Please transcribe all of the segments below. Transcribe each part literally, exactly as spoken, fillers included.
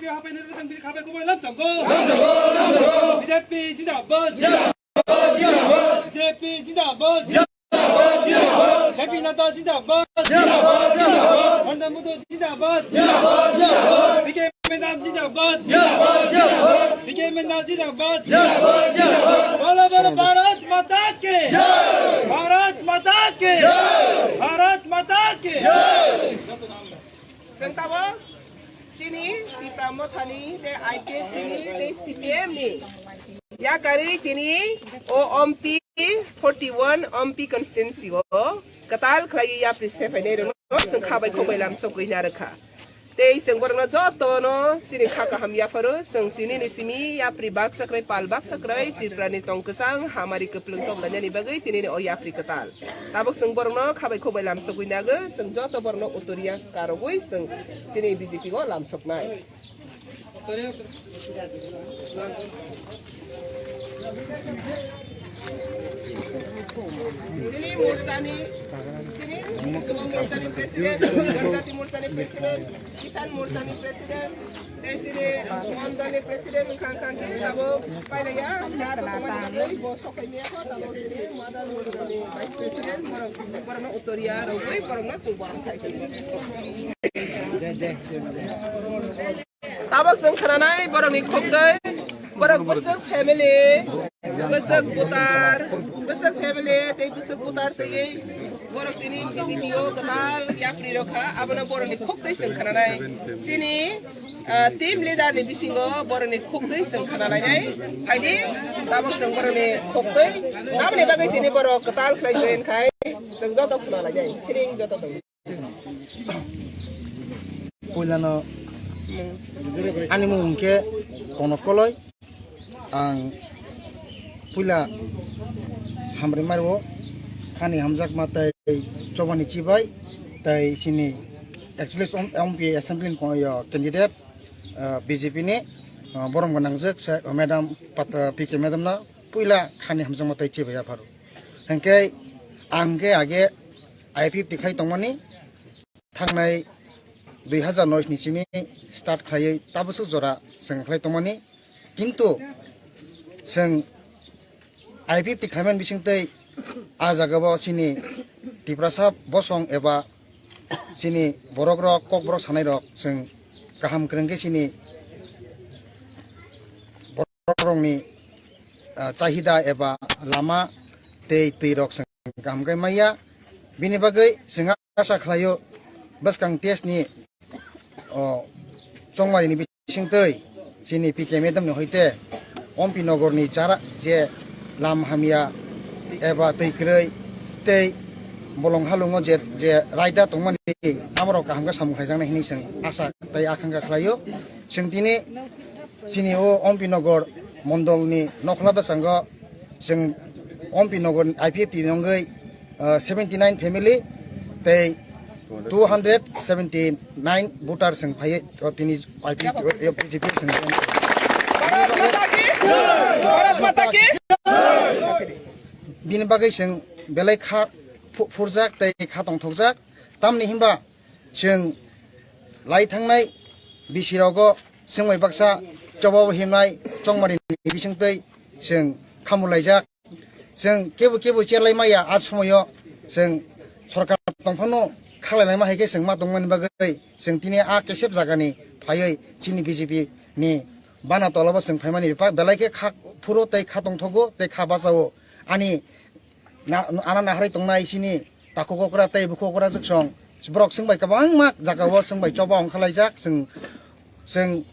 Hapai nirwchang diri khabai kubai lamchang go. B J P jindabad. B J P jindabad. Happy Nata jindabad. Honda Mudo jindabad. P K Menda jindabad. P K Menda jindabad. Bolo bolo Bharat Mata ki. Bharat Mata ki. Bharat Mata ki. Sengtabo sini Tipra Mothani tei I P F T ni tei C P M ni yakarwi tini o Ompi forty one Ompi constituency o kwtal khlaiwi yapri sephainai rwno chwng kha bai khok bai lam sokwi na rwkha. Tei chwng borokno jotono chini kha kaham yapharo chwng tini ni simi yapri baksa kwrwi pal baksa kwrwi Tripura ni tong kwchang hamari kwplwng tong lainani bagwi tini ni o yapri kwtal. Tabuk chwng borokno kha bai khok bai lam sokwi nagwi chwng joto borokno utoriya karogwi chwng chini B J P o lam soknai. Chini Morsani, chini Morsani President, Janjati Morsani President, Kisan Morsani President, tei chini Mondolni President wngkha, wngkha khe abo pailaiya, na kotormani bagwi bo sokaimiyakho, tabuk chini Mother Mondolni Vice President, borok, borokno utoriya rogwi borokno chwng borok khai. Tabuk chwng khnanai borokni khokdai, borok bwswk family, bwswk butar, bwswk family tei bwswk butar twiwi borok tini B J P o kwtal yapri rokha, abono borokni khokdai chwng khnanai. Chini, ah, team leader ni bisingo borokni khokdai chwng khnalainai. Phaidi tabuk chwng borokni khokdai, aboni bagwi tini borok kwtal khlai join khai chwng joto khnalainai. Siring joto tong. Puilano ani mung hwnkhe Konok Koloi. Ang puila hamri mario, khani hamjakma tei chobani chibai tei chini actually M P assembly ni ko-, yo candidate, ah, B J P ni, ah, borom gwnangjak se, ah, madam Patra P K madam no puila khani hamjakma tei chibai yapharo. Hwnkhe ang khe age I P F T khai tongmani, thangnai dui hazar noi ni simi start khlaiwi tabukso jora chwng khlai tongmani. Kintu chwng I P F T khlaimani bisingtwi a jagao chini Tiprasa bosong eba chini borok rok, kokborok sanai rok chwng kaham kwrwng khe chini borok rokni, ah, chahida eba lama tei twi rok chwng kaham khe maya. Bini bagwi chwng asa khlaio bwskang test ni, o, chongmari ni bisingtwi chini P K madam ni hoite Ompi Nogor ni jara je lam hamya eba twi kwrwi tei bolong halungo je, je raida tongmani tamo rok kaham khe samung khlaijaknai hinwi chwng asa tei akangkha khlaio. Chwng tini chini o Ompi Nogor mondol ni nokhla bwskango chwng Ompi Nogor I P F T ni wngwi, ah, seventy nine family tei two hundred seventy nine voter chwng phaiwi, o, tini I P F T, o, B J P chwng. Bini bagwi chwng belai kha phu-, phurjak tei kha tongthokjak. Tamni hinba chwng lai thangnai bisi rogo chwng bai baksa choba bo himnai chongmari ni bisingtwi chwng khamulaijak. Chwng kebo kebo cherlai maya a somoyo chwng sorkar tongphano khalai laima hai khe chwng ma tongmani bagwi chwng tini a kesep jagani phaiwi chini B J P ni bana tolabo chwng phaimani bepar belai khe kha phuro tei kha tongthogo tei kha bachao. Ani na, ana naharwi tongnai chini takhuk okra tei bukhuk okra jwksong. Borok chwng bai kwbangma jagao chwng bai choba ongkhalaijak. Chwng, chwng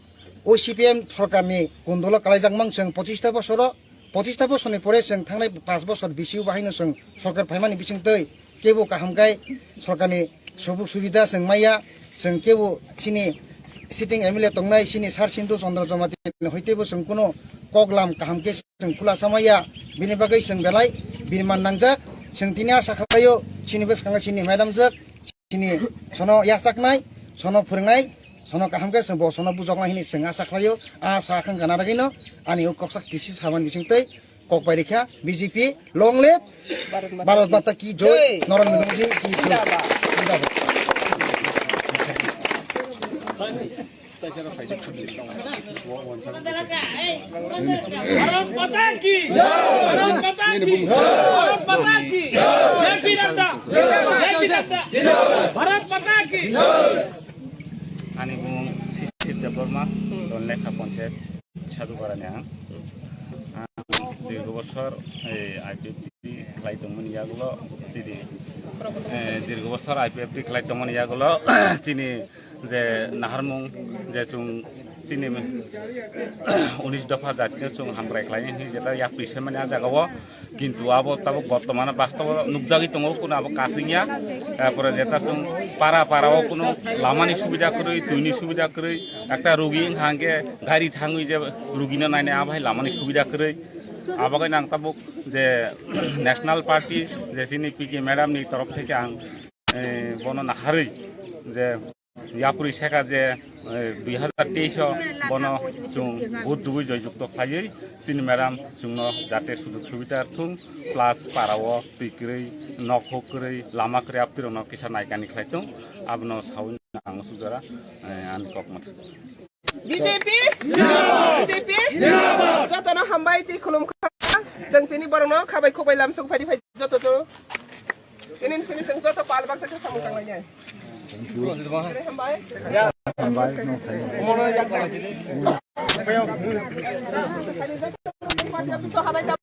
o C P M sorkarni kundolo kalaijak mang chwng pochista bosoro, pochista bosorni pore chwng thangnai pash bosor bisi o bahaino chwng sorkar phaimani bisingtwi kebo kaham khe sorkarni subuk subida chwng maya, chwng kebo chini sitting M L A tongnai chini Sar Sindhu Chandra Jamatia hoitebo chwng kuno koklam kaham khe chwng khulasa maya, bini bagwi chwng belai birman nangjak. Chwng tini asa khlaio chini bwskango chini madam jwk chini sono yachaknai, sono phwrwngnai, sono kaham khe chwng bo sono bujoknai hinwi chwng asa khlaio. A sa khang gana ragwino ani o koksa kisi saman bisingtwi kok bai rikha B J P long live Bharat Mata ki joy. Norok ni ki joy. Jindabad. Bharat माता की जय। भारत माता की जय। भारत माता की जय। जय श्री राधा। जय श्री राधा। भारत माता की। Ani bumung Sisip Debbarma, Donlekha Panchayat, Sadhuparani ang. Ang dirgo bosor, eh, I P F T khlai tongmani yagulo, chini, eh, dirgo bosor I P F T khlai tongmani yagulo, chini je naharmung, je chwng chini unis dopha jatino chwng hamkrai khlainai hinwi jeta yapri saimani ah jagao, kintu abo tabuk bortomano bastobo nukjagwi tongo, kuno abo kasingya. Tarpore jeta chwng para para o kuno lamani subida kwrwi, twini subida kwrwi, ekta rugi wngkha hwnkhe gari thangwi je rugino nainai, abo hai lamani subida kwrwi. Abo haino ang tabuk je National Party je chini P K madam ni torof theke ang, eh, bono naharwi je yapri sekha je, eh, dui hazar teis o bono chwng vote dubui joyjukto khlaiwi chini madam chwngno jate sujog subida thung, plus para o twi kwrwi, nok huk kwrwi, lama kwrwi, aptwi rokno kisa naikani khlai thung, abono sawi ang sujara, eh, ani kok mwthang. B J P? B J P? Jotono hambai tei khulumkha. Chwng tini borokno khabai khukbai lamsok phai phai joto to. Tini sini chwng joto pal baksa khe samung tanglainai. Hambai. Party office o halai ta